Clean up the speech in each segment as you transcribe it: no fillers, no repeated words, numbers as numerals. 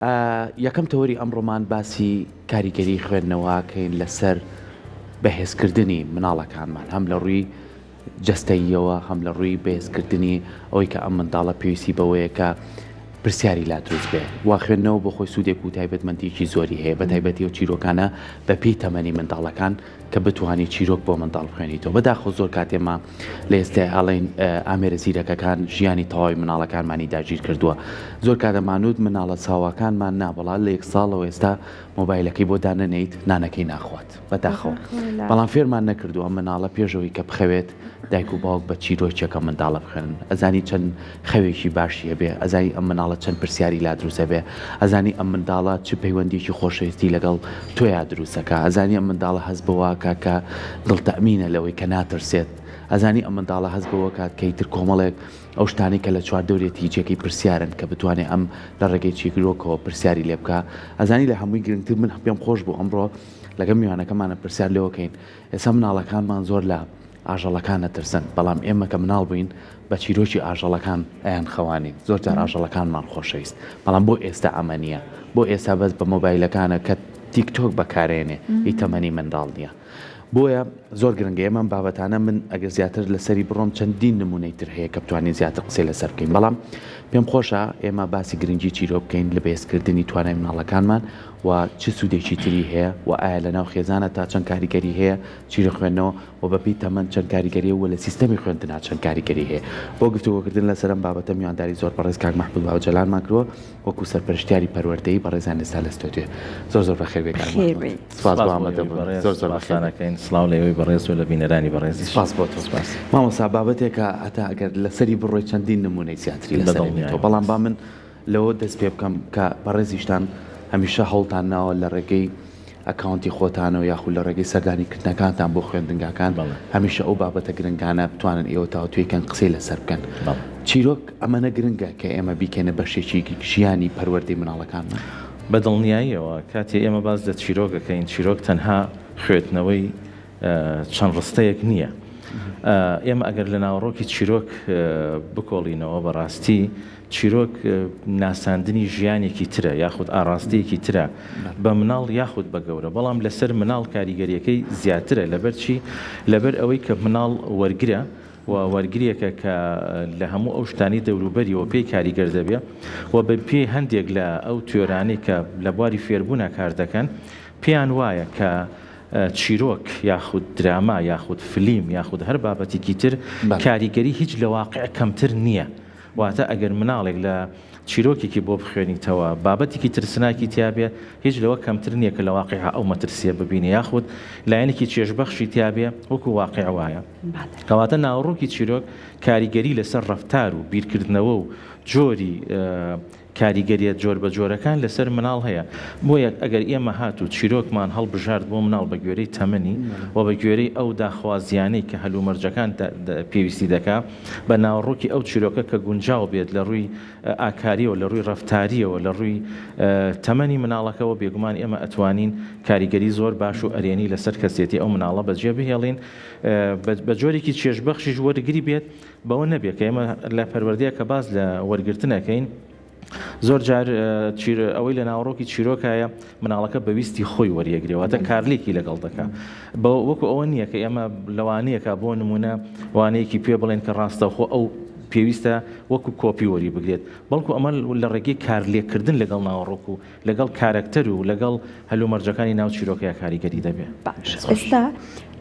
یەکەم تەوەری ئەمڕۆمان باسی کاریگەری خوێندنەوە کەین لەسەر بەهێزکردنی مناڵەکانمان هەم لە ڕووی جەستەییەوە هەم لە ڕووی بەهێزکردنی ئەوەی کە ئەم منداڵە پێویستی بەوەیە کە پرسیاری لا دروست بێ و خوێندنەوە بۆ خۆی سوودێک و تایبەتمەندیکی زۆری هەیە بە تایبەتی و چیرۆکانە بە پێی تەمەنی منداڵەکان کە بتوانی چیرۆک بۆ منداڵ بخوێنیتەوە. بەداخەوە زۆر کات ئێمە لە ئێستای ئەڵێین ئامێرە زیرەکەکان ژیانی تەواوی مناڵەکانمانی داگیر کردووە. زۆر کات ئەمانوت مناڵە ساواکانمان نا بەڵا لە یەک ساڵەوە ئێستا مۆبایلەکەی بۆ دانەنێیت نانەکەی ناخوات. بەداخەوە. بەڵام فێرمان نەکردووە ئەم مناڵە پێش ئەوەی کە بخەوێت دایک و باوک بە چیرۆکێک ئەم منداڵە بخوێنن. ئەزانی چەند خەوێکی باشی هەبێ، ئەزانی ئەم مناڵە چەند پرسیاری لا دروست ئەبێ، ئەزانی ئەم منداڵە چ پەیوەندیەکی خۆشەویستی لەگەڵ تۆیا دروست ئەکا، ئەزانی ئەم منداڵە هەست بەوە ئەکا کە دڵ تەئمینە لەوەی کە ناترسێت، ئەزانی ئەم منداڵە هەست بەوە کات کە ئیتر کۆمەڵێک ئەو شتانەی کە لە چواردەورێتی جێگەی پرسیارن کە بتوانێ ئەم لە ڕێگەی چیرۆکەوە پرسیاری لێ بکا، ئەزانی لە هەمووی گرنگتر من پێم خۆش بوو ئەمڕۆ لەگەڵ میوانەکەمانە پرسیار لێوە کەین ئێستا مناڵەکانمان زۆر لە ئاژەڵەکان ئەترسن بەڵام ئێمە کە مناڵ بووین بە چیرۆکی ئاژەڵەکان ئەیان خەوانین زۆر جار ئاژەڵەکانمان خۆشەویست بەڵام بۆ ئێستا ئەمە نییە بۆ ئێستا بەس بە مۆبایلەکانە کە تیک تۆک بەکارێنێ ئی تەمەنی منداڵ نییە بۆیە زۆر گرنگە ئێمە ئەم بابەتانە من ئەگەر زیاتر لەسەری بڕۆم چەندین نمونەی تر هەیە کە بتوانین زیاتر قسەی لەسەر بکەین بەڵام پێم خۆشە ئێمە باسی گرنگی چیرۆک بکەین لە بەهێزکردنی توانای مناڵەکانمان و چ سوودێکی تری هەیە و ئایا لەناو خێزانە تا چەند کاریگەری هەیە چیرۆک خوێندنەوە و بەپێی تەمەن چەند کاریگەریە و لە سیستەمی خوێندنا چەند کاریگەری هەیە. بۆ گفتوگۆکردن لەسەر ئەم بابەتە میوانداری زۆر بەڕێز کاک مەحمود باوەجەلانمان کردووە وەکو سەرپەرشتیاری پەروەردەیی بەڕێزیان ئێستا لە ستۆدیۆیە. زۆر زۆر بەخێر بێی کاک مەحمود. سپاس بۆ ئامادەبوون. زۆر زۆر بەخێر بێی. سڵاو لە ئێوەی بەڕێز و لە بینەرانی بەڕێزیش. سپاس بۆ تۆ. مامۆستا بابەتێکە هەتا ئەگەر لەسەری بڕۆی چەندین نموونەی زیاتری لەسەر ئەبێتەوە بەڵام با من لەوە دەست پێ بکەم کە بەڕێزیشتان هەمیشە هەوڵتان ناوە لە ڕێگەی ئەکاونتی خۆتانەوە یاخود لە ڕێگەی سەردانی کردنەکانتان بۆ خوێندنگاکان هەمیشە ئەو بابەتە گرنگانە بتوانن ئێوە تاوتوێی کەن قسەی لەسەر بکەن. چیرۆک ئەمەنە گرنگە کە ئێمە بیکەینە بەشێکی ژیانی پەروەردەی مناڵەکانمان؟ بە دڵنیاییەوە کاتێ ئێمە باس لە چیرۆک ئەکەین چیرۆک تەنها خوێدنەوەی چەند ڕستەیەک نییە. ئێمە ئەگەر لە ناوەڕۆکی چیرۆک بکۆڵینەوە بەڕاستی چیرۆک ناساندنی ژیانێکی ترە یاخود ئاڕاستەیەکی ترە بە مناڵ یاخود بە گەورە، بەڵام لەسەر مناڵ کاریگەریەکەی زیاترە، لەبەر چی؟ لەبەر ئەوەی کە مناڵ وەرگرە و وەرگرێکە کە لە هەموو ئەو شتانەی دەوروبەریەوە پێی کاریگەر دەبێ و بە پێی هەندێک لە ئەو تیۆرانەی کە لە بواری فێربوونا کار دەکەن پێیان وایە کە چیرۆک یاخود دراما یاخود فلیم یاخود هەر بابەتێکی تر کاریگەری هیچ لە واقع کەمتر نییە. واتە ئەگەر مناڵێک لە چیرۆکێکی بۆ بخوێنیتەوە بابەتێکی ترسناکی تیابێ هیچ لەوە کەمتر نییە کە لە واقیعا ئەو مەترسییە ببینێ یاخود لایەنێکی چێژبەخشی تیابێ وەکو واقیع وایە. کەواتە ناوەڕۆکی چیرۆک کاریگەری لەسەر ڕەفتار و بیرکردنەوە و جۆری کاریگەریە جۆربەجۆرەکان لەسەر مناڵ هەیە، بۆیە ئەگەر ئێمە هاتوو چیرۆکمان هەڵبژارد بۆ مناڵ بە گوێرەی تەمەنی و بە گوێرەی ئەو داخوازیانەی کە هەلومەرجەکان پێویستی دەکا بە ناوەڕۆکی ئەو چیرۆکە کە گونجاو بێت لە ڕووی ئاکاریەوە لە ڕووی ڕەفتاریەوە لە ڕووی تەمەنی مناڵەکەوە بێگومان ئێمە ئەتوانین کاریگەری زۆر باش و ئەرێنی لەسەر کەسێتی ئەو مناڵە بەجێ بهێڵین بە جۆرێکی چێژبەخشیش وەرگری بێت بەوە نەبێ کە ئێمە لە پەروەردەیە کە باس لە وەرگرتن ئەکەین زۆر جار ئەوەی لە ناوەڕۆکی چیرۆکایە مناڵەکە بە ویستی خۆی وەریەگرێ واتە کارلێکی لەگەڵ دەکا بە وەکو ئەوە نییە کە ئێمە لەوانەیەکە بۆ نمونە وانەیەکی پێ بڵێن کە ڕاستەوخۆ ئەو پێویستە وەکو کۆپی وەری بگرێت بەڵکو ئەمە لە ڕێگەی کارلێکردن لەگەڵ ناوەڕۆک و لەگەڵ کارەکتەر و لەگەڵ هەلومەرجەکانی ناو چیرۆکەیا کاریگەری دەبێ. باشە ئێستا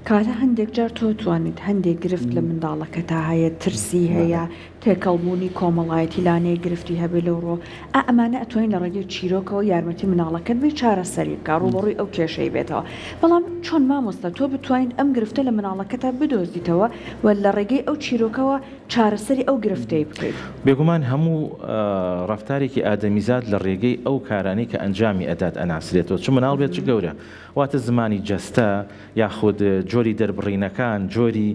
کەواتە هەندێک جار تۆ توانیت هەندێک گرفت لە منداڵەکەتا هەیە ترسی هەیە تێکەڵبوونی کۆمەڵایەتی لانەیە گرفتی هەبێ لەو ڕۆ ئا ئەمانە ئەتوانی لە ڕێگەی چیرۆکەوە یارمەتی مناڵەکەت بەی چارەسەری بکا ڕووبەڕووی ئەو کێشەی بێتەوە بەڵام چۆن مامۆستا تۆ بتوانیت ئەم گرفتە لە مناڵەکەتا بدۆزیتەوە و لە ڕێگەی ئەو چیرۆکەوە چارەسەری ئەو گرفتەی بکەیت. بێگومان هەموو ڕەفتارێکی ئادەمیزاد لە ڕێگەی ئەو کارانەی کە ئەنجامی ئەدات ئەناسرێتەوە چ مناڵ بێت چ گەورە واتە زمانی جەستە یاخود جۆری دەربڕینەکان جۆری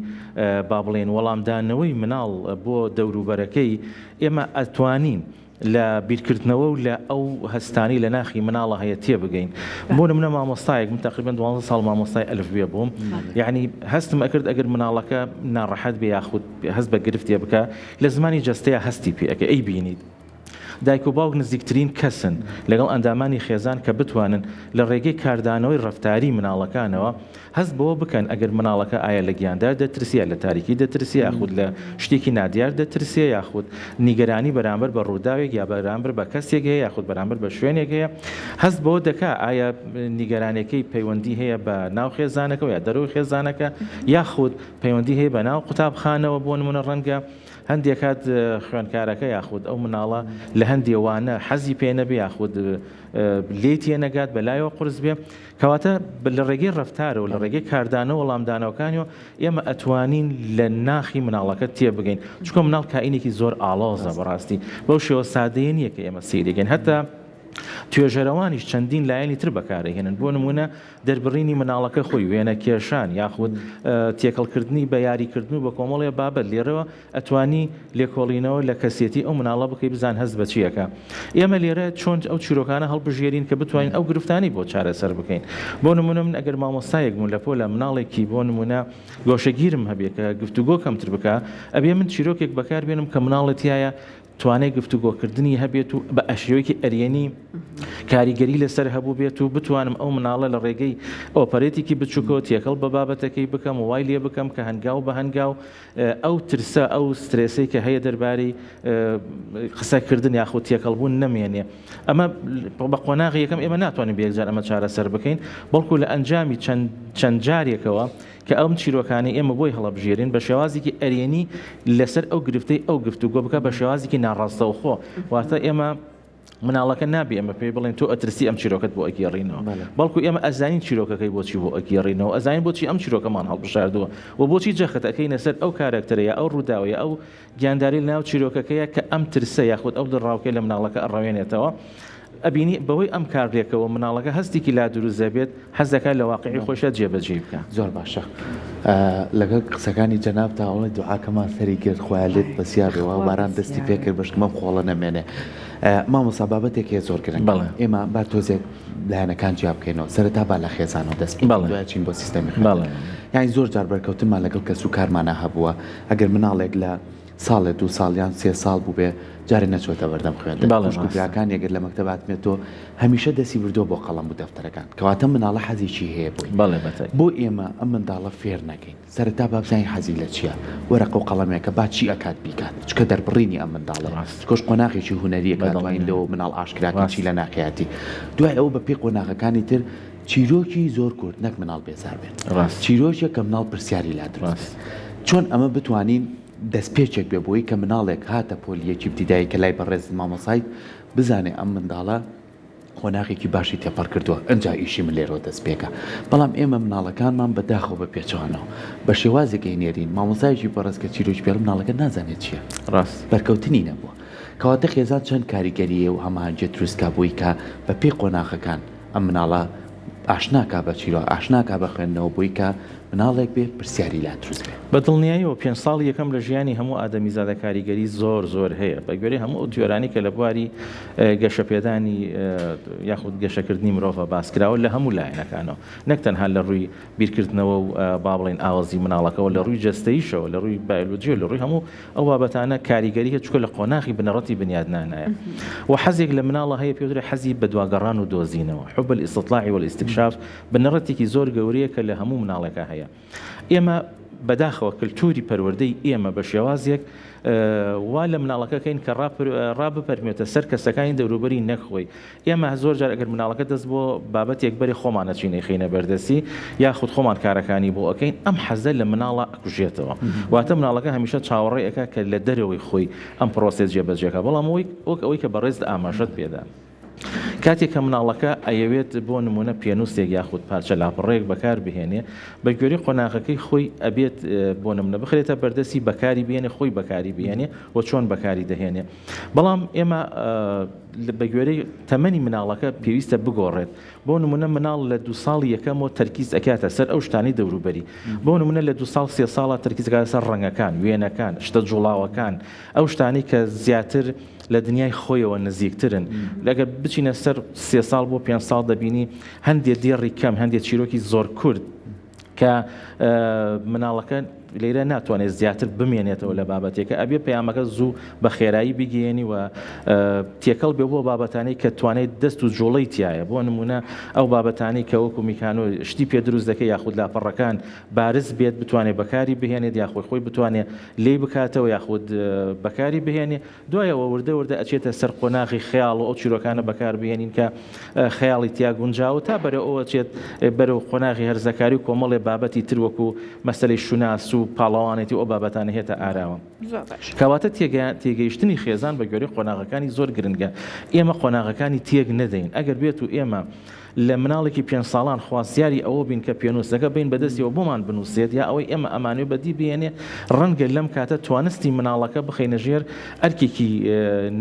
با بڵێین وەڵامدانەوەی مناڵ بۆ دەوروبەرەکەی ئێمە ئەتوانین لە بیرکردنەوە و لە ئەو هەستانەی لە ناخی مناڵە هەیە تێبگەین. بۆ نمونە مامۆستایەک، من تەقریبەن دوانزە ساڵ مامۆستای ئەلف بێ بووم، یەعنی هەستم ئەکرد ئەگەر مناڵەکە ناڕەحەت بێ یاخود هەست بە گرفتێ بکا لە زمانی جەستەیا هەستی پێ ئەکەی ئەیبینیت. دایک و باوک نزیکترین کەسن لەگەڵ ئەندامانی خێزان کە بتوانن لە ڕێگەی کاردانەوەی ڕەفتاری مناڵەکانەوە هەست بەوە بکەن ئەگەر مناڵەکە ئایا لە گیاندار دەترسێ یا لە تاریکی دەترسێ یاخود لە شتێکی نادیار دەترسێ یاخود نیگەرانی بەرامبەر بە ڕووداوێک یا بەرامبەر بە کەسێک هەیە یاخود بەرامبەر بە شوێنێک هەیە هەست بەوە دەکا ئایا نیگەرانەکەی پەیوەندی هەیە بە ناو خێزانەکەوە یا دەرەوەی خێزانەکە یاخود پەیوەندی هەیە بە ناو قوتابخانەوە بۆ نمونە ڕەنگە هەندێک کات خوێندکارەکە یاخود ئەو مناڵە لە هەندێ وانە حەزی پێ نەبێ یاخود لێی تێنەگات بەلایەوە قورس بێ کەواتە لە ڕێگەی ڕەفتارەوە لە ڕێگەی کاردانەوە وەڵامدانەوەکانیەوە ئێمە ئەتوانین لە ناخی مناڵەکە تێبگەین چونکە مناڵ کائینێکی زۆر ئاڵۆزە بەڕاستی بەو شێوە سادەیە نییە کە ئێمە سەیرێکین هەتا توێژەرەوانیش چەندین لایەنی تر بەکارەهێنن بۆ نمونە دەربڕینی مناڵەکە خۆی وێنە کێشان یاخود تێکەڵکردنی بە یاریکردن و بە کۆمەڵێ بابەت لێرەوە ئەتوانی لێکۆڵینەوە لە کەسێتی ئەو مناڵە بکەی بزان هەست بە چی ئەکا. ئێمە لێرە چۆن ئەو چیرۆکانە هەڵبژێرین کە بتوانین ئەو گرفتانەی بۆ چارەسەر بکەین. بۆ نموونە من ئەگەر مامۆستایەک بووم لە پۆلە مناڵێکی بۆ نموونە گۆشەگیرم هەبێ کە گفتوگۆ کەمتر بکا ئەبێ من چیرۆکێک بەکار بێنم کە مناڵە تیایا توانای گفتوگۆکردنی هەبێت و بە شێوەیەکی ئەرێنی کاریگەری لەسەر هەبووبێت و بتوانم ئەو مناڵە لە ڕێگەی ئۆپەرێتێکی بچووکەوە تێکەڵ بە بابەتەکەی بکەم و وای لێ بکەم کە هەنگاو بە هەنگاو ئەو ترسە، ئەو سترێسەی کە هەیە دەربارەی قسەکردن یاخود تێکەڵبوون نەمێنێ. ئەمە بە قۆناغی یەکەم ئێمە ناتوانین بە یەکجار ئەمە چارەسەر بکەین، بەڵکو لە ئەنجامی چەند جارێکەوە کە ئەم چیرۆکانەی ئێمە بۆی هەڵەبژێرین بە شێوازێکی ئەرێنی لەسەر ئەو گرفتەی ئەو گفتوگۆ بکە بە شێوازێکی ناڕاستەوخۆ، واتە ئێمە مناڵەکە نابێ ئێمە پێی بڵێن تۆ ئەترسی ئەم چیرۆکەت بۆ ئەگێڕینەوە بەڵکو ئێمە ئەزانین چیرۆکەکەی بۆچی بۆ ئەگێڕینەوە ئەزانین بۆچی ئەم چیرۆکەمان هەڵبژاردووە و بۆچی جەخت ئەکەینە سەر ئەو کارەکتەرە یا ئەو ڕووداوە یا ئەو گیانداری لەناو چیرۆکەکەیە کە ئەم ترسە یاخود ئەو دڵڕاوکێ لە مناڵەکە ئەڕەوێنێتەوە ئەبینی بەهۆی ئەم کارلێکەوە مناڵەکە هەستێکی لا دروست دەبێت حەز دەکات لە واقعی خۆیشا جێبەجێی بکا. زۆر باشە لەگەڵ قسەکانی جەنابتا ئەڵێ دوعاکەمان سەری گرت خوایە لێت بەسیا بێ وا باران دەستی پێ کرد بەشکم ئەم خۆڵە نەمێنێ مامۆستا بابەتێک هەیە زۆر گرنگ بەڵێ. ئێمە با تۆزێک لایەنەکان جیا بکەینەوە سەرەتا با لە خێزانەوە دەست پێ بەڵێ. دوای چین بۆ سیستەمی خوێندن بەڵێ. یانی زۆر جار بەرکەوتنمان لەگەڵ کەس و کارمانا هەبووە ئەگەر مناڵێک لە ساڵێ دوو ساڵ یان سێ ساڵ بووبێ جارێ نەچۆتە بەردەم خوێندن بەڵێ خوشک و ڕاستە. براکانی ئەگەر لە مەکتەب هاتبێتەوە هەمیشە دەستی بردووە بۆ قەڵەم و دەفتەرەکان کەواتە مناڵە حەزێکی هەیە بۆی بەڵێ بەتەک. بۆ ئێمە ئەم منداڵە فێر نەکەین سەرەتا با بزانین حەزی لە چییە وەرەقە و قەڵەمێکە با چی ئەکات بیکات چونکە دەربڕینی ئەم منداڵەیە ڕاستە. چونکەش قۆناغێکی هونەرییە کە ئەتوانین بەدڵنیایەوە. لەوە مناڵ ئاشکرا کەین چی ڕاستە. لە ناخیاتی دوای ئەوە بە پێی قۆناغەکانی تر چیرۆکی زۆر کورت نەک مناڵ بێزار بێت ڕاستە. چیرۆکێک کە مناڵ پرسیاری لا دروست بێت ڕاستە. چۆن ئەمە بتوانین دەستپێکێک بێ بۆی کە مناڵێک هاتە پۆلی یەکی ئیبتیدایی کە لای بەڕێزت مامۆسایت بزانێ ئەم منداڵە قۆناغێکی باشی تێپەڕ کردووە ئنجا ئیشی من لێرەوە دەست پێکا بەڵام ئێمە مناڵەکانمان بە داخەوە بە پێچەوانەوە بە شێوازێک ئەینێرین مامۆسایەکی بەڕێز کە چیرۆکی پێڵ مناڵەکە نازانێت چییە ڕاست بەرکەوتنی نەبووە کەواتە خێزان چەند کاریگەریە و هەماهەنگیە دروست کا بۆی کە بە پێی قۆناغەکان ئەم مناڵە ئاشنا کا بە چیرۆک ئاشنا کا بە خوێندنەوە بۆی کە مناڵێک بێ پرسیاری لا دروست بێ. بە دڵنیاییەوە پێنج ساڵی یەکەم لە ژیانی هەموو ئادەمیزادە کاریگەری زۆر زۆر هەیە بە گوێرەی هەموو ئەو تیۆرانەی کە لە بواری گەشەپێدانی یاخود گەشەکردنی مرۆڤە باس کراوە لە هەموو لایەنەکانەوە نەک تەنها لە ڕووی بیرکردنەوە و با بڵێین ئاوەزی مناڵەکەوە لە ڕووی جەستەییشەوە لە ڕووی بایۆلۆجیەوە لە ڕووی هەموو ئەو بابەتانە کاریگەری هەیە چونکە لە قۆناغی بنەڕەتی بنیادنانایە و حەزێک لە مناڵە هەیە پێ وترێ حەزی بەدواگەڕان و دۆزینەوە حب الاستطلاع والاستکشاف بنەڕەتێکی زۆر گەورەیە کە لە هەموو مناڵێکا هەیە ئێمە بەداخەوە کلتوری پەروەردەی ئێمە بە شێوازێک وا لە مناڵەکە کەین کە ڕابپەرمێتە سەر کەسەکانی دەوروبەری نەک خۆی ئێمە زۆر جار ئەگەر مناڵەکە دەست بۆ بابەتێک بەرێ خۆمان ئەچین ئەیخەینە بەردەستی یاخود خۆمان کارەکانی بۆ ئەکەین ئەم حەزە لە مناڵا ئەکوژێتەوە واتە مناڵەکە هەمیشە چاوەڕێ ئەکا کە لە دەرەوەی خۆی ئەم پرۆسەیە جێبەجێ کا بەڵام وەک ئەوەی کە بەڕێزت ئاماژەت پێدا کاتێک کە مناڵەکە ئەیەوێت بۆ نمونە پێنووسێک یاخود پارچە لاپەڕەیەک بەکار بهێنێ بە گوێرەی قۆناغەکەی خۆی ئەبێت بۆ نمونە بخرێتە بەردەستی بەکاری بێنێ خۆی بەکاری بهێنێ و چۆن بەکاری دەهێنێ بەڵام ئێمە بە گوێرەی تەمەنی مناڵەکە پێویستە بگۆڕێت بۆ نمونە مناڵ لە دو ساڵی یەکەمەوە تەرکیز ئەکاتە سەر ئەو شتانەی دەوروبەری بۆ نمونە لە دو ساڵ سێ ساڵە تەرکیز ئەکاتە سەر ڕەنگەکان وێنەکان شتە جوڵاوەکان ئەو شتانەی کە زیاتر لە دنیای خۆیەوە نزیکترن لەگەر بچینە سەر سێ ساڵ بۆ پێ ساڵ دەبینی هەندێک دێڕی کەم هەندێک چیرۆکی زۆر کورت کە مناڵەکە لێرە ناتوانێت زیاتر بمێنێتەوە لە بابەتێکە ئەبێ پەیامەکە زوو بە خێرایی بگەیەنی و تێکەڵ بێ بۆ بابەتانەی کە توانێت دەست و جوڵەی تایە بۆ نمونە ئەو بابەتانی کە وەکو میکانۆ شتی پێ دروست دەکەی یاخود لاپەڕەکان بارز بێت بتوانێت بەکاری بهێنێت یاخود خۆی بتوانێت لێی بکاتەوە یاخود بەکاری بهێنێ دوای ئەوە وردە وردە ئەچێتە سەر قۆناغی خەیاڵ و ئەو چیرۆکانە بەکار بهێنین کە خەیاڵی تیا گونجاوە تا بەرەو ئەوە چێت بەرەو قۆناغی هەرزەکاری و کۆمەڵێ بابەتی تر وەکو مەسەلەی شوناس و پاڵەوانێتی و ئەو بابەتانە هێتە ئاراوە. کەواتە تێگەیشتنی خێزان بە گوێرەی قۆناغەکانی زۆر گرنگە. ئێمە قۆناغەکانی تێک نەدەین. ئەگەر بێت و ئێمە لە مناڵێکی پێنج ساڵان خوازیاری ئەوە بین کە پێنووسەکە بەین بەدەستیەوە بۆمان بنووسێت یا ئەوەی ئێمە ئەمانەوێت بەدی بهێنێ، ڕەنگە لەم کاتە توانستی مناڵەکە بخەینە ژێر ئەرکێکی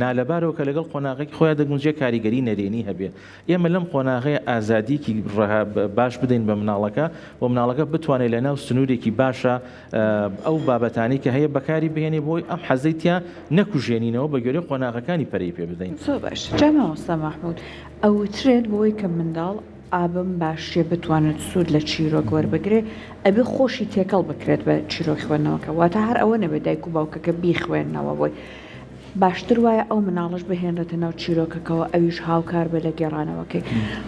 نالەبارەوە کە لەگەڵ قۆناغەکی خۆیا دەگونجێ کاریگەری نەرێنی هەبێ. ئێمە لەم قۆناغەیە ئازادیەکی ڕەها باش بدەین بە مناڵەکە و مناڵەکە بتوانێت لە ناو سنوورێکی باشا ئەو بابەتانەی کە هەیە بەکاری بهێنێ بۆی ئەم حەزەی تیا نەکوژێنینەوە بە گوێرەی قۆناغەکانی پەرەی پێ بدەین. زۆر باش جا مامۆستا مەحمود ئەوترێت بۆی کە منداڵ ئابم باشیە بتوانێت سوود لە چیرۆک وەربگرێ ئەبێ خۆشی تێکەڵ بکرێت بە چیرۆک خوێندنەوەکە واتە هەر ئەوە نەبێت دایک و باوکەکە بیخوێننەوە بۆی باشتر وایە ئەو مناڵەش بهێنرێتە ناو چیرۆکەکەوە ئەویش هاوکار بێت لە گێڕانەوەکەی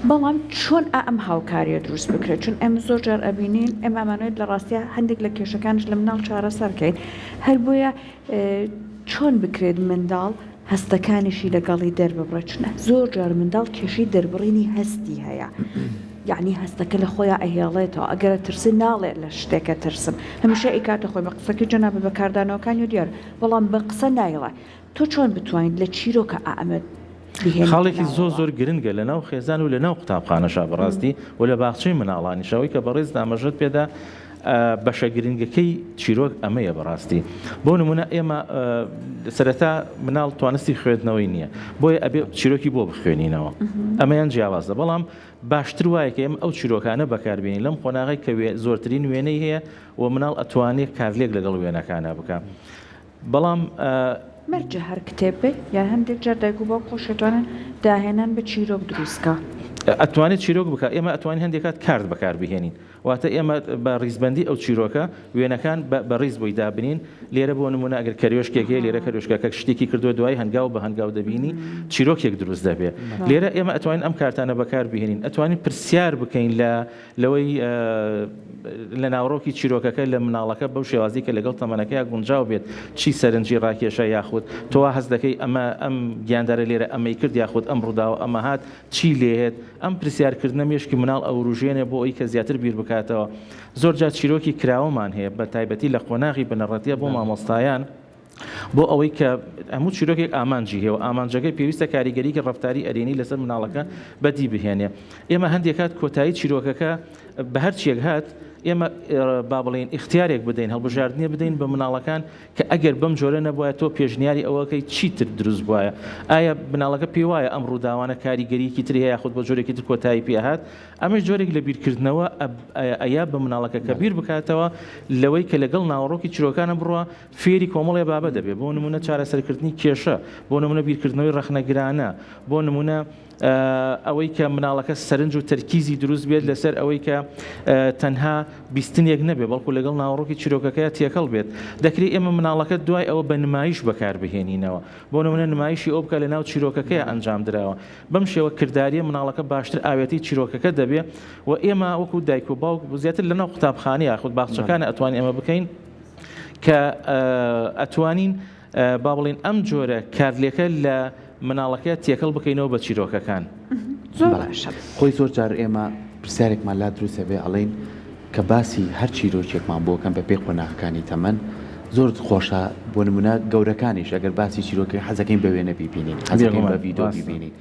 بەڵام چۆن ئا ئەم هاوکاریە دروست بکرێت چون ئێمە زۆر جار ئەبینین ئێمە ئەمانەوێت لە ڕاستیا هەندێک لە کێشەکانش لە مناڵ چارەسەر کەین هەر بۆیە چۆن بکرێت منداڵ هەستەکانیشی لەگەڵی دەرببڕێت چونە زۆر جار منداڵ کێشەی دەربڕینی هەستی هەیە یعنی هەستەکە لە خۆیان ئەهێڵێتەوە ئەگەر ترسن ناڵێ لە شتێکە ترسم هەمیشە ئەیکاتە خۆی بە قسەکەی جەنابت بە کاردانەوەکانی و دیارە بەڵام بە قسە نایڵێ تۆ چۆن بتوانیت لە چیرۆکە ئا ئەمە بهێنیتە خاڵێکی زۆر ناوەوە؟ زۆر گرنگە لە ناو خێزان و لە ناو قوتابخانەشا بەڕاستی و لە باخچەی مناڵانیش ئەوەی کە بەڕێزت ئاماژەت پێدا بەشە گرنگەکەی چیرۆک ئەمەیە بەڕاستی بۆ نمونە ئێمە سەرەتا مناڵ توانستی خوێندنەوەی نییە بۆیە ئەبێ چیرۆکی بۆ بخوێنینەوە ئەمەیان جیاوازە بەڵام باشتر وایە کە ئێمە ئەو چیرۆکانە بەکاربێنین لەم قۆناغی کە زۆرترین وێنەی هەیە و مناڵ ئەتوانێ کارلێک لەگەڵ وێنەکانا بکا بەڵام. مەرجە هەر کتێب بێ یان هەندێک جار دایک و باوک خۆش ئەتوانن داهێنان بە چیرۆک دروست کا. ئەتوانێت چیرۆک بکا ئێمە ئەتوانین هەندێک کات کارت بەکار بهێنین واتە ئێمە بە ڕیزبەندی ئەو چیرۆکە وێنەکان بە ڕیز بۆی دابنین لێرە بۆ نمونە ئەگەر کەروێشکێک هەیە لێرە کەروێشکەکە شتێکی کردووە دوای هەنگاو بە هەنگاو دەبینی چیرۆکێک دروست دەبێ لێرە ئێمە ئەتوانین ئەم کارتانە بەکار بهێنین ئەتوانین پرسیار بکەین لە لەوەی لە ناوەڕۆکی چیرۆکەکە لە مناڵەکە بەو شێوازی کە لەگەڵ تەمەنەکەیا گونجاو بێت چی سەرنجی ڕاکێشا یاخود تۆ وا هەست دەکەی ئەمە ئەم گیاندارە لێرە ئەمەی کرد یاخود ئەم ڕووداوە ئەمە هات چی لێهێت ئەم پرسیارکردنە مێشکی مناڵ ئەوروژێنێ بۆ ئەوی کە زیاتر بیر بکاتەوە زۆر جار چیرۆکی کراوەمان هەیە بە تایبەتی لە قۆناغی بنەڕەتیە بۆ مامۆستایان بۆ ئەوەی کە هەموو چیرۆکێک ئامانجی هەیە و ئامانجەکەی پێویستە کاریگەریی ڕەفتاری ئەرێنی لەسەر مناڵەکە بەدی بهێنێ. ئێمە هەندێک کات کۆتایی چیرۆکەکە بە هەر چیەک هات ئێمە با بڵێین ئیختیارێک بدەین هەڵبژاردنێ بدەین بە مناڵەکان کە ئەگەر بەم جۆرە نەبوایە تۆ پێشنیاری ئەوەکەی چیتر دروست بوایە ئایا مناڵەکە پێی وایە ئەم ڕووداوانە کاریگەریەکی تری هەیە یاخود بە جۆرێکی تر کۆتایی پێ هات ئەمەش جۆرێک لە بیرکردنەوە ئەیا بە مناڵەکە کە بیر بکاتەوە لەوەی کە لەگەڵ ناوەڕۆکی چیرۆکانە بڕوا فێری کۆمەڵێ بابەت دەبێت، بۆ نموونە چارەسەرکردنی کێشە، بۆ نموونە بیرکردنەوەی ڕەخنەگرانە، بۆ نموونە ئەوەی کە مناڵەکە سەرنج و تەرکیزی دروست بێت لەسەر ئەوەی کە تەنها بیستنێک نەبێت، بەڵکو لەگەڵ ناوەڕۆکی چیرۆکەکەیا تێکەڵ بێت. دەکرێت ئێمە مناڵەکە دوای ئەوە بە نمایش بەکاربهێنینەوە، بۆ نموونە نمایشی ئەو بکە لەناو چیرۆکەکەیا ئەنجام دراوە. بەم شێوە کردارییە مناڵەکە باشتر ئاوێتەی چیرۆکەکە دەبێت و ئێمە وەکو دایک و باوک زیاتر لەناو قوتابخانە یاخود باخچەکانە ئەتوانین ئەمە بکەین. کە ئەتوانین با بڵێین ئەم جۆرە کارلێکە لە مناڵەکە تێکەڵ بکەینەوە بە چیرۆکەکان. زۆر باشە. خۆی زۆر جار ئێمە پرسیارێکمان لا دروست ئەبێ ئەڵێین کە باسی هەر چیرۆکێکمان بۆ کەن بە پێی قۆناغەکانی تەمەن زۆر خۆشە بۆ نمونە گەورەکانیش ئەگەر باسی چیرۆکێک حەزەکەین بە وێنە بیبینین حەزەکەین بە ڤیدۆ بیبینین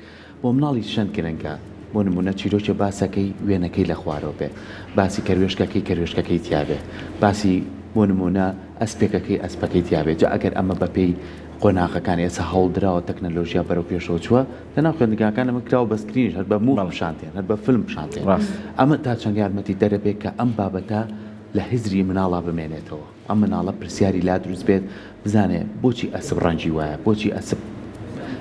بۆ مناڵیش چەند گرنگە بۆ نمونە چیرۆکێ باسەکەی وێنەکەی لە خوارەوە بێ باسی کەروێشکەکەی کەروێشکەکەی تیابێ باسی بۆ نمونە ئەسپێکەکەی ئەسپەکەی تیابێ جا ئەگەر ئەمە بەپێی قۆناغەکان ئێستا هەوڵدراوە تەکنەلۆژیا بەرەو پێشەوە چووە لەناو خوێندنگاکان ئەمە کراوە بە screen یش هەر بە move پیشان دێن هەر بە فیلم پیشان دێن ئەمە تا چەند یارمەتی دەرەبێ کە ئەم بابەتە لە هزری مناڵا بمێنێتەوە. ئەم مناڵە پرسیاری لا دروست بێت بزانێ بۆچی ئەسپ ڕەنگی وایە بۆچی ئەسپ.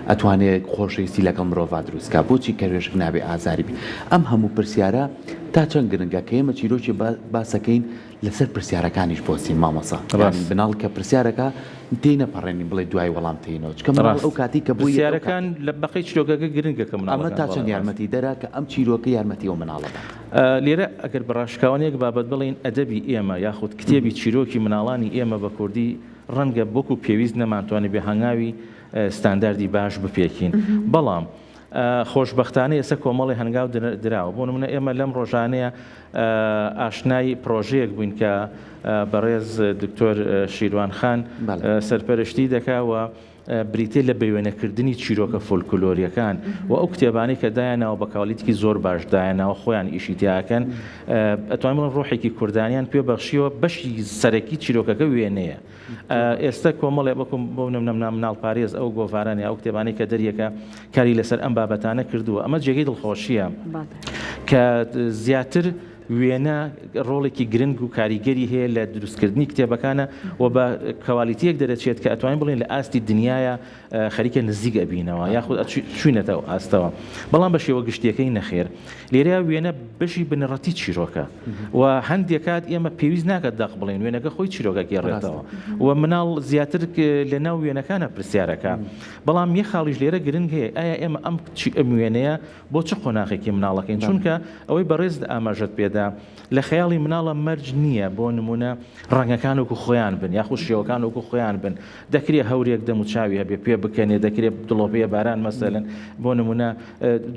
ئەتوانێ خۆشەویستی لەگەڵ مرۆڤا دروست کا؟ بۆچی کەروێشک نابێ ئازاری بی؟ ئەم هەموو پرسیارە تا چەند گرنگە کە ئێمە چیرۆکی باسەکەین لەسەر پرسیارەکانیش بوەستین مامۆستا یانی ڕاست. مناڵ کە پرسیارەکا تێی نەپەڕێنین بڵێ دوای وەڵام تێینەوە چونکە مناڵ ڕاست. ئەو کاتەی کە بۆی یەت ئەو پرسیارەکان کاتەی. لە بەقەی چیرۆکەکە گرنگە کە ئەمە مناڵەکان تا چەند بەڵێ ڕاست. یارمەتیدەرە کە ئەم چیرۆکە یارمەتی ئەو مناڵە بات؟ لێرە ئەگەر بە ڕاشکاوانە یەک بابەت بڵێین ئەدەبی ئێمە یاخود کتێبی چیرۆکی مناڵانی ئێمە بە کوردی ڕەنگە وەکو پێویست نەمانتوانیبێ هەنگاوی ستانداردی باش بپێکین بەڵام خۆشبەختانە ئێستا کۆمەڵی هەنگاو دراوە بۆ نمونە ئێمە لەم ڕۆژانەیە ئاشنای پرۆژەیەک بووین کە بەڕێز دکتۆر شیروان خان سەرپەرشتی دەکا و بریتیە لە بەوێنەکردنی چیرۆکە فۆلکلۆریەکان و ئەو کتێبانەی کە دایانناوە بە کوالیتیکی زۆر باش دایانناوە خۆیان ئیشی تیاکەن ئەتوانم بڵێم ڕۆحێکی کوردانیان پێ بەخشیوە بەشی سەرەکی چیرۆکەکە وێنەیە ئێستا کۆمەڵێ وەکو بۆ نمونە مناڵ پارێز ئەو گۆڤارانە ئەو کتێبانەی کە دەریەکە کاری لەسەر ئەم بابەتانە کردووە ئەمە جێگەی دڵخۆشیە کە زیاتر وێنە ڕۆڵێکی گرنگ و کاریگەری هەیە لە دروستکردنی کتێبەکانە و بە کوالیتیەک دەرەچێت کە ئەتوانین بڵێین لە ئاستی دنیاە خەریکە نزیک ئەبینەوە یاخود چوینەتە ئەو ئاستەوە بەڵام بە شێوە گشتیەکەی نەخێر لێرە وێنە بەشی بنەڕەتی چیرۆکە و هەندێک کات ئێمە پێویست ناکات دەق بڵێن وێنەکە خۆی چیرۆکە گێڕێتەوە و مناڵ زیاتر لە ناو وێنەکانە پرسیارەکە بەڵام یە خاڵیش لێرە گرنگ هەیە ئایا ئێمە ئەم ئەم وێنەیە بۆ چ قۆناغێکی مناڵەکەین چونکە ئەوەی بەڕێزت ئاماژەت پێدا لە خەیاڵی مناڵە مەرج نییە بۆ نمونە ڕەنگەکان وەکو خۆیان بن یاخود شێوەکان وەکو خۆیان بن دەکرێ هەورێک دەم و چاوی هەبێ پێ بکەنێ دەکرێ دڵۆپەیە باران مەسەلەن بۆ نمونە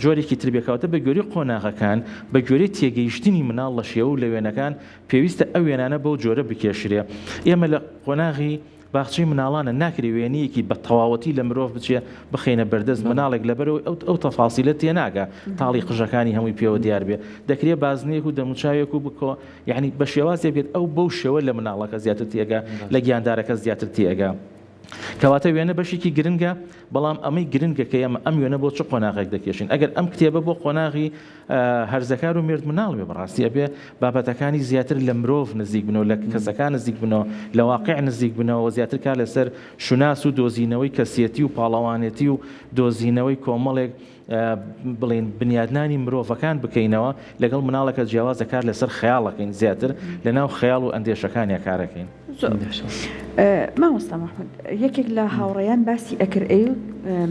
جۆرێکی تر بێکەوتە بە گوێری قۆناغەکان بە گوێرەی تێگەیشتنی مناڵ لە شێوە و لە وێنەکان پێویستە ئەو وێنانە بەو جۆرە بکێشرێ ئێمە لە قۆناغی باخچەی مناڵانە ناکرێ وێنەیەکی بە تەواوەتی لە مرۆڤ بچێ بخەینە بەردەست مناڵێک لەبەرئەوەی ئەو ئەو تەفاسیلە تێناگا تاڵی قژەکانی هەمووی پێوە دیار بێ دەکرێ بازنەیەک و دەموچاوێک و بکۆ یعنی بە شێوازێک بێت ئەو بەو شێوە لە مناڵەکە زیاتر تێگا لە گیاندارەکە زیاتر تێگا کەواتە وێنە بەشێکی گرنگە بەڵام ئەمەی گرنگە کە ئێمە ئەم وێنە بۆ چ قۆناغێک دەکێشین ئەگەر ئەم کتێبە بۆ قۆناغی هەرزەکار و مێرد مناڵ بێ بەڕاستی ئەبێ بابەتەکانی زیاتر لە مرۆڤ نزیک بنەوە لە کەسەکان نزیک بنەوە لە واقع نزیک بنەوە زیاتر کار لەسەر شوناس و دۆزینەوەی کەسیەتی و پاڵەوانێتی و دۆزینەوەی کۆمەڵێک بڵێین بنیادنانی مرۆڤەکان بکەینەوە لەگەڵ مناڵەکە جیاوازە کار لەسەر خەیاڵەکەین زیاتر لەناو خەیاڵ و ئەندێشەکانیا کارەکەین. زۆر مامۆستا مەحمود یەکێک لە هاوڕێیان باسی ئەکرد ئەی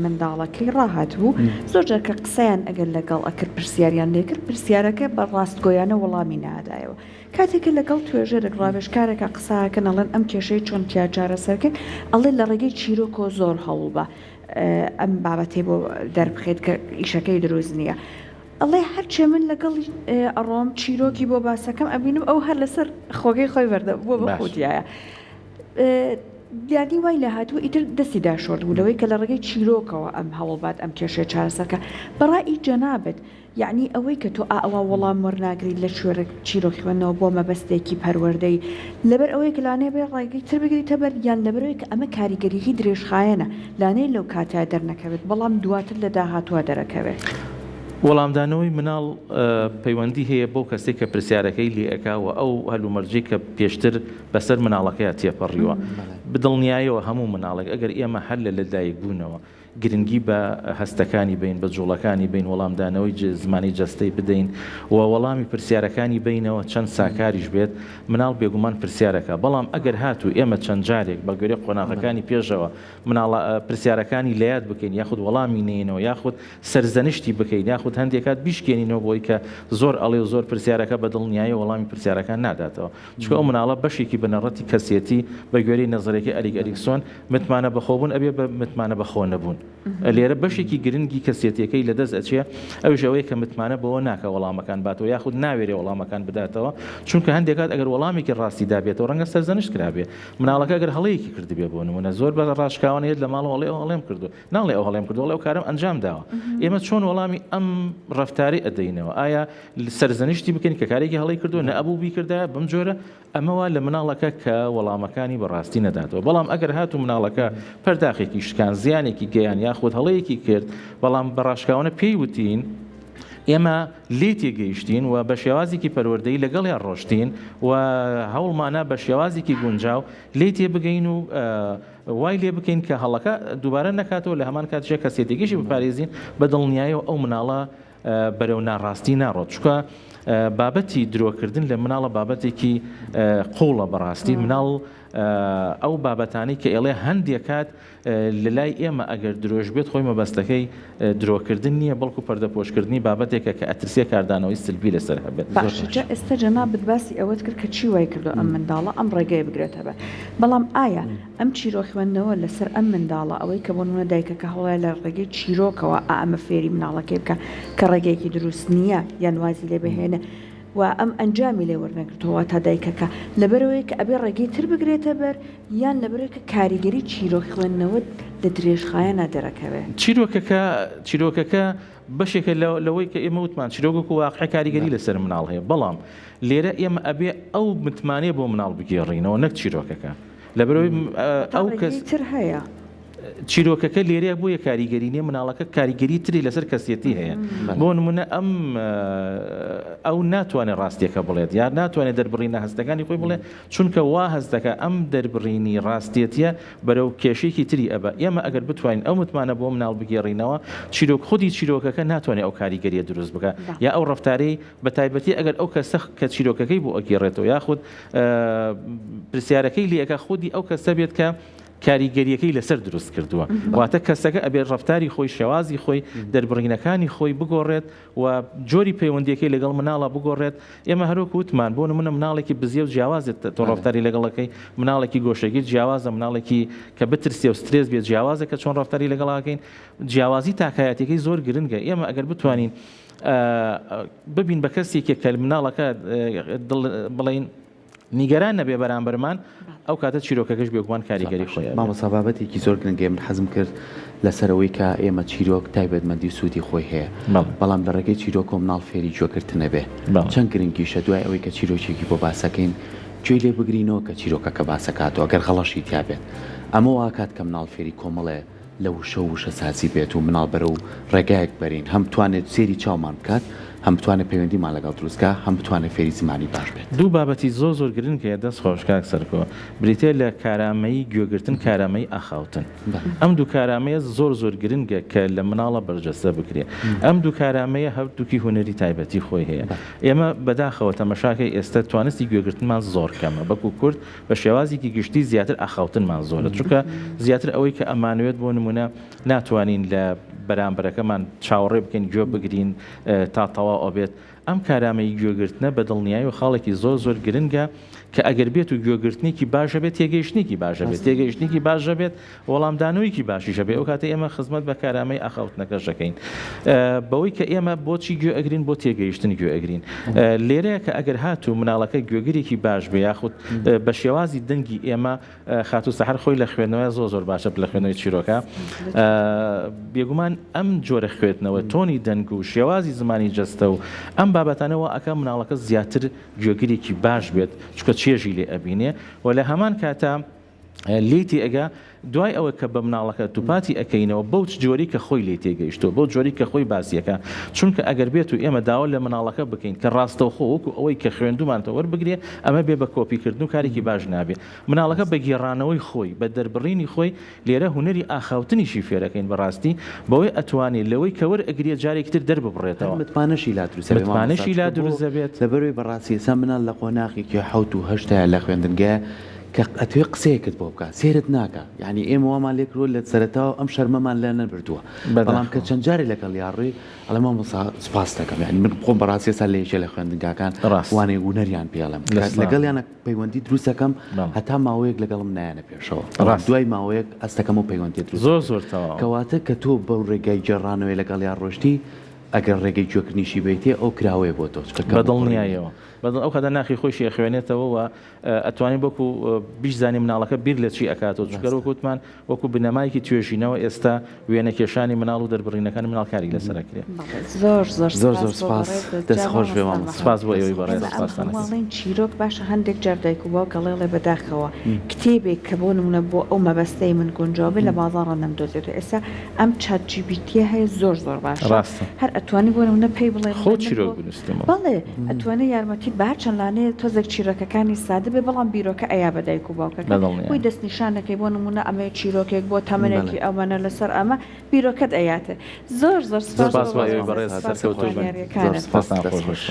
منداڵەکەی ڕاهاتبوو زۆر جار کە قسەیان ئەگەر لەگەڵ ئەکرد پرسیاریان لێکرد پرسیارەکە بە ڕاستگۆیانە وەڵامی نادایەوە کاتێک کە لەگەڵ توێژەرێک ڕاوێژکارێکا قسەکەن ئەڵێن ئەم کێشەی چۆن تیا چارەسەرکەین ئەڵێ لە ڕێگەی چیرۆکەوە زۆر هەوڵبە ئەم بابەتەی بۆ دەربخەیت کە ئیشەکەی دروست نییە. ئەڵێ هەرچێ من لەگەڵی ئەڕۆم چیرۆکی بۆ باسەکەم ئەبینم ئەو هەر لەسەر خۆگەی خۆی بەردە بووە بە خۆتیایە. یانی وای لە هاتوو ئیتر دەستی داشۆرد بوو لەوەی کە لە ڕێگەی چیرۆکەوە ئەم هەوڵبات ئەم کێشەیە چارەسەرکە بەڕای جەنابت یەعنی ئەوەی کە تۆ ئائەوا وەڵام وەرناگریت لە چیۆرک چیرۆک خوێندنەوە بۆ مەبەستێکی پەروەردەیی لەبەر ئەوەیە کە لانەیە بێ ڕێگەی تر بگریتە بەر یان لەبەرئەوەی کە ئەمە کاریگەریی درێژخایەنە لانەیە لەو کاتەیا دەرنەکەوێت بەڵام دواتر لە داهاتووا دەرەکەوێت. وەڵامدانەوەی مناڵ پەیوەندی هەیە بەو کەسەی کە پرسیارەکەی لێ ئەکا و ئەو هەلومەرجەی کە پێشتر بەسەر مناڵەکەیا تێپەڕیوە. بدڵنیایەوە هەموو مناڵێک ئەگەر ئێمە هەر لە لەدایکبوونەوە گرنگی بە هەستەکانی بەین، بە جوڵەکانی بەین، وەڵامدانەوەی زمانی جەستەی بدەین و وەڵامی پرسیارەکانی بەینەوە چەند ساکاریش بێت، مناڵ بێگومان پرسیارەکا، بەڵام ئەگەر هاتوو ئێمە چەند جارێک بە گوێرەی قۆناغەکانی پێشەوە مناڵە پرسیارەکانی لەیاد بکەین یاخود وەڵامی نەینەوە یاخود سەرزەنشتی بکەین یاخود هەندێک کات بیشکێنینەوە بۆی کە زۆر ئەڵێ و زۆر پرسیارەکە بە دڵنیایی وەڵامی پرسیارەکان ناداتەوە چونکە ئەو مناڵە بەشێکی بنەڕەتی کەسێتی بە گوێرەی نەزەرێکی ئەریک ئەریکسۆن متمانە بەخۆبوون ئەبێ بە متمانە بەخۆ نەبوون. لێرە بەشێکی گرنگی کەسێتیەکەی لەدەست ئەچێ ئەویش ئەوەیە کە متمانە بەوە ناکا وەڵامەکان باتەوە یاخود ناوێرێ وەڵامەکان بداتەوە چونکە هەندێک کات ئەگەر وەڵامێکی ڕاستی دابێتەوە ڕەنگە سەرزەنشت کرابێ مناڵەکە ئەگەر هەڵەیەکی کردبێ بۆ نمونە زۆر بە ڕاشکاوانە یەت لە ماڵەوە ئەڵێ ئەو هەڵەم کردووە ناڵێ ئەو هەڵەم کردووە ئەڵێ ئەو کارەم ئەنجام داوە ئێمە چۆن وەڵامی ئەم ڕەفتارەی ئەدەینەوە ئایا سەرزەنشتی بکەین کە کارێکی هەڵەی کردووە نە ئەبوو بیکردایە بەم جۆرە ئەمە وا لە مناڵەکە کە وەڵامەکانی بە ڕاستی نەداتەوە، بەڵام ئەگەر هاتوو مناڵەکە پەرداخێکی شکان، زیانێکی گەیان یاخود هەڵەیەکی کرد، بەڵام بە ڕاشکاوانە پێی وتین، ئێمە لێی تێگەیشتین و بە شێوازێکی پەروەردەیی لەگەڵیان ڕۆشتین و هەوڵمانا بە شێوازێکی گونجاو لێی تێبگەین و وای لێ بکەین کە هەڵەکە دووبارە نەکاتەوە لە هەمان کاتیشا کەسێتیەکەیشی بپارێزین بە دڵنیایەوە ئەو مناڵە بەرەو ناڕاستی ناڕۆت چونکە بابەتی درۆکردن لە مناڵە بابەتێکی قوڵە بەڕاستی مناڵ ئەو بابەتانەی کە ئێڵێ هەندێک کات لە لای ئێمە ئەگەر درۆش بێت خۆی مەبەستەکەی درۆکردن نییە بەڵکو پەردەپۆشکردنی بابەتێکە کە ئەترسێ کاردانەوەی سلبی لەسەر هەبێت. باشە جا ئێستا جەنابت باسی ئەوەت کرد کە چی وای کردوە ئەم منداڵە ئەم ڕێگەیە بگرێتە بەر بەڵام ئایا ئەم چیرۆک خوێندنەوە لەسەر ئەم منداڵە ئەوەی کە بۆ نمونە دایکەکە هەوڵەیە لە ڕێگەی چیرۆکەوە ئا ئەمە فێری مناڵەکەی بکا کە ڕێگەیەکی دروست نییە یان وازی لێ بهێنێ و ئەم ئەنجامی لێ وەرنەگرتووە واتا دایکەکە لەبەرئەوەیە کە ئەبێ ڕێگەی تر بگرێتە بەر یان لەبەرئەوەی کە کاریگەری چیرۆک خوێندنەوە لە درێژخایەنا دەرەکەوێ؟ چیرۆکەکە چیرۆکەکە بەشێکە لەوەی کە ئێمە وتمان چیرۆک وەکو واقع کاریگەری لەسەر مناڵ هەیە بەڵام لێرە ئێمە ئەبێ ئەو متمانەیە بۆ مناڵ بگێڕینەوە نەک چیرۆکەکە لەبەرئەوەی ئەو کەس تر هەیە. چیرۆکەکە لێرەیە بۆیە کاریگەری نیە مناڵەکە کاریگەری تری لەسەر کەسیەتی هەیە بۆ نمونە ئەم ئەو ناتوانێت ڕاستیەکە بڵێت یان ناتوانێت دەربڕینە هەستەکانی خۆی بڵێ چونکە وا هەست دەکا ئەم دەربڕینی ڕاستێتیە بەرەو کێشەیەکی تری ئەبا ئێمە ئەگەر بتوانین ئەو متمانە بۆ مناڵ بگێڕینەوە چیرۆک خودی چیرۆکەکە ناتوانێت ئەو کاریگەریە دروست بکا یا ئەو ڕەفتارەی بە تایبەتی ئەگەر ئەو کەسە کە چیرۆکەکەی بۆ ئەگێڕێتەوە یاخود پرسیارەکەی لێ ئەکا خودی ئەو کەسە بێت کە کاریگەریەکەی لەسەر دروست کردووە واتە کەسەکە ئەبێت ڕەفتاری خۆی شێوازی خۆی دەربڕینەکانی خۆی بگۆڕێت و جۆری پەیوەندیەکەی لەگەڵ مناڵە بگۆڕێت ئێمە هەروەک وتمان بۆ نمونە مناڵێکی بزیە و جیاوازێت تۆ ڕەفتاری لەگەڵەکەی مناڵێکی گۆشەگیر جیاوازە مناڵێکی کە بترسێ و سترێس بێت جیاوازە کە چۆن ڕەفتاری لەگەڵاکەین جیاوازی تاکایەتەکەی زۆر گرنگە ئێمە ئەگەر بتوانین ببین بە کەسێکێک کە مناڵەکە بڵین نیگەران نەبێ بەرامبەرمان ئەو کاتە چیرۆکەکەش بێگومان کاریگەری خۆی ئەبێ. مامۆستا بابەتێکی زۆر گرنگە من حەزم کرد لەسەر ئەوەی کە ئێمە چیرۆک تایبەتمەندی و سوودی خۆی هەیە بەڵام لە ڕێگەی چیرۆکەوە مناڵ فێری گوێگرتن ئەبێ چەند گرنگیشە دوای ئەوەی کە چیرۆکێکی بۆ باسەکەین گوێی لێ بگرینەوە کە چیرۆکەکە باسەکاتەوە گەر غەڵەشی تیا بێت ئەمە واکات کە مناڵ فێری کۆمەڵێ لە وشە و وشەسازی بێت و مناڵ بەرەو ڕێگایەک بەرین هەم بتوانێت سەیری چاومان بکات هەم بتوانێت پەیوەندیمان لەگەڵ دروست کا هەم بتوانێت فێری زمانی باش بێت. دوو بابەتی زۆر زۆر گرنگ هەیە دەست خۆش کاک سەرکۆ بریتیە لە کارامەیی گوێگرتن کارامەیی ئاخاوتن ئەم دوو کارامەیە زۆر زۆر گرنگە کە لە مناڵە بەرجەستە بکرێ ئەم دوو کارامەیە هەردووکی هونەری تایبەتی خۆی هەیە ئێمە بەداخەوە تەمەشاکەی ئێستا توانستی گوێگرتنمان زۆر کەمە بەکو کورد بە شێوازێکی گشتی زیاتر ئاخاوتنمان زۆرە چونکە زیاتر ئەوەی کە ئەمانەوێت بۆ نمونە ناتوانین لە بەرامبەرەکەمان چاوەڕێ بکەین گوێ بگرین تا تەواو ئەبێت ئەم کارامەیی گوێگرتنە بە دڵنیایی و خاڵێکی زۆر زۆر گرنگە کە ئەگەر بێت و گوێگرتنێکی باشە بێت تێگەیشتنێکی باشە بێت تێگەیشتنێکی باشە بێت وەڵامدانەوەیەکی باشیش هەبێ ئەو کاتە ئێمە خزمەت بە کارامەی ئاخاوتنەکەش دەکەین بەوەی کە ئێمە بۆچی گوێ ئەگرین بۆ تێگەیشتن گوێ ئەگرین لێرەیە کە ئەگەر هاتوو مناڵەکە گوێگرێکی باش بێ یاخود بە شێوازی دەنگی ئێمە خاتوو سەحەر خۆی لە خوێندنەوە زۆر زۆر باشە لە خوێندنەوەی چیرۆکە بێگومان ئەم جۆرە خوێندنەوە تۆنی دەنگ و شێوازی زمانی جەستە و ئەم بابەتانەوە ئەکا مناڵەکە زیاتر گوێگرێکی باش بێت چونکە چێژی لێ ئەبینێ و لە هەمان کاتا لێی تێئەگا دوای ئەوە کە بە مناڵەکە دووپاتی ئەکەینەوە بەو جۆری کە خۆی لێی تێگەیشتووە بەو جۆری کە خۆی باسی ئەکا چونکە ئەگەر بێت و ئێمە داوا لە مناڵەکە بکەین کە ڕاستەوخۆ وەکو ئەوەی کە خوێندوومانتە وەربگرێ ئەمە بێ بە کۆپی کردن و کارێکی باش نابێ مناڵەکە بە گێڕانەوەی خۆی بە دەربڕینی خۆی لێرە هونەری ئاخاوتنیشی فێرەکەین بەڕاستی بەوەی ئەتوانێ لەوەی کە وەرئەگرێ جارێکی تر دەرببڕێتەوە. هەر متمانەشی لا دروست ئەبێ مامۆستا متمانەشی لا چونکە بۆ دروست دەبێت. لەبەرئەوەی بەڕاستی ئێستا مناڵ لە قۆناغێکی حەوت و هەشتایە لە خوێندنگایە کە ئەتەوێ قسەیەکت بۆ بکا سەیرت ناکا یانی ئێمە وامان لێ کردوە لە سەرەتاوە ئەم شەرمەمان لێ نەبردووە بەڵام کە بەداخەوە. چەند جارێ لەگەڵیا ڕۆی ئەڵێ مامۆستا سوپاست دەکەم یانی من خۆم بەڕاستی ئێستا لە یەکێ لە خوێندنگاکان ڕاست. وانەی هونەریان پێ ئەڵێم کە لەسڵام. لەگەڵیانە پەیوەندی دروست ئەکەم بەڵێ. هەتا ماوەیەک لەگەڵم نایەنە پێشەوە بەڵام ڕاست. دوای ماوەیەک ئەستەکەم ئەو پەیوەندیە دروست زۆر دەبێت زۆر تەواوە. کەواتە کە تۆ بەو ڕێگای گێڕانەوەی لەگەڵیا ڕۆشتی ئەگەر ڕێگەی گوێکردنیشی بەیتێ ئەو کراوەیە بۆ تۆ چونکە بە کەم و کوڕی نیە. دڵنیایەوە. بە دڵ ئەو کاتە ناخی خۆیشی ئەخوێنێتەوە و ئەتوانین وەکو بیشزانین مناڵەکە بیر لە چی ئەکاتەوە چونکە ڕاستە. وەکو وتمان وەکو بنەمایەکی توێژینەوە ئێستا وێنەکێشانی مناڵ و دەربڕینەکانی مناڵ کاری لەسەر ئەکرێ. بەڵێ زۆر زۆر زۆر زۆر سپاس بۆ سپاس بەڕێزت دەست جا خۆش بێ مامۆستا مامۆستا. سپاس محەمەد بۆ ئێوەی دەست بەڕێز ئێمە ئەم سپاستان هەموو ئەکەین. ئەڵێین چیرۆک باشە هەندێک جار دایک و باوک ئەڵێ ئەڵێ بەداخەوە کتێبێک کە بۆ نمونە بۆ ئەو مەبەستەی من گونجاو بێ لە بازاڕا نەمدۆزێتەوە ئێستا ئەم ChatGPT یە هەیە زۆر زۆر باشە ڕاستە. هەر. ئەتوانی بۆ نمونە پێی بڵێ خۆ چیرۆک بنووسیتەوە. بەڵێ ئەتوانێ یارمەتیت با هەرچەند لانەیە تۆزێک چیرۆکەکانی سادە بێ بەڵام بیرۆکە ئەیا بە دایک و باوکەکە بۆی دەستنیشان دەکەی بۆ نمونە ئەمەیە چیرۆکێک بۆ تەمەنێکی ئەمەنە لەسەر ئەمە بیرۆکەت ئەیاتێ زۆر زۆر سپاس بۆ ئێوەی بەڕێز سەرکەوتوو بن. زانیاریەکانت. دەستتان خۆش بێت.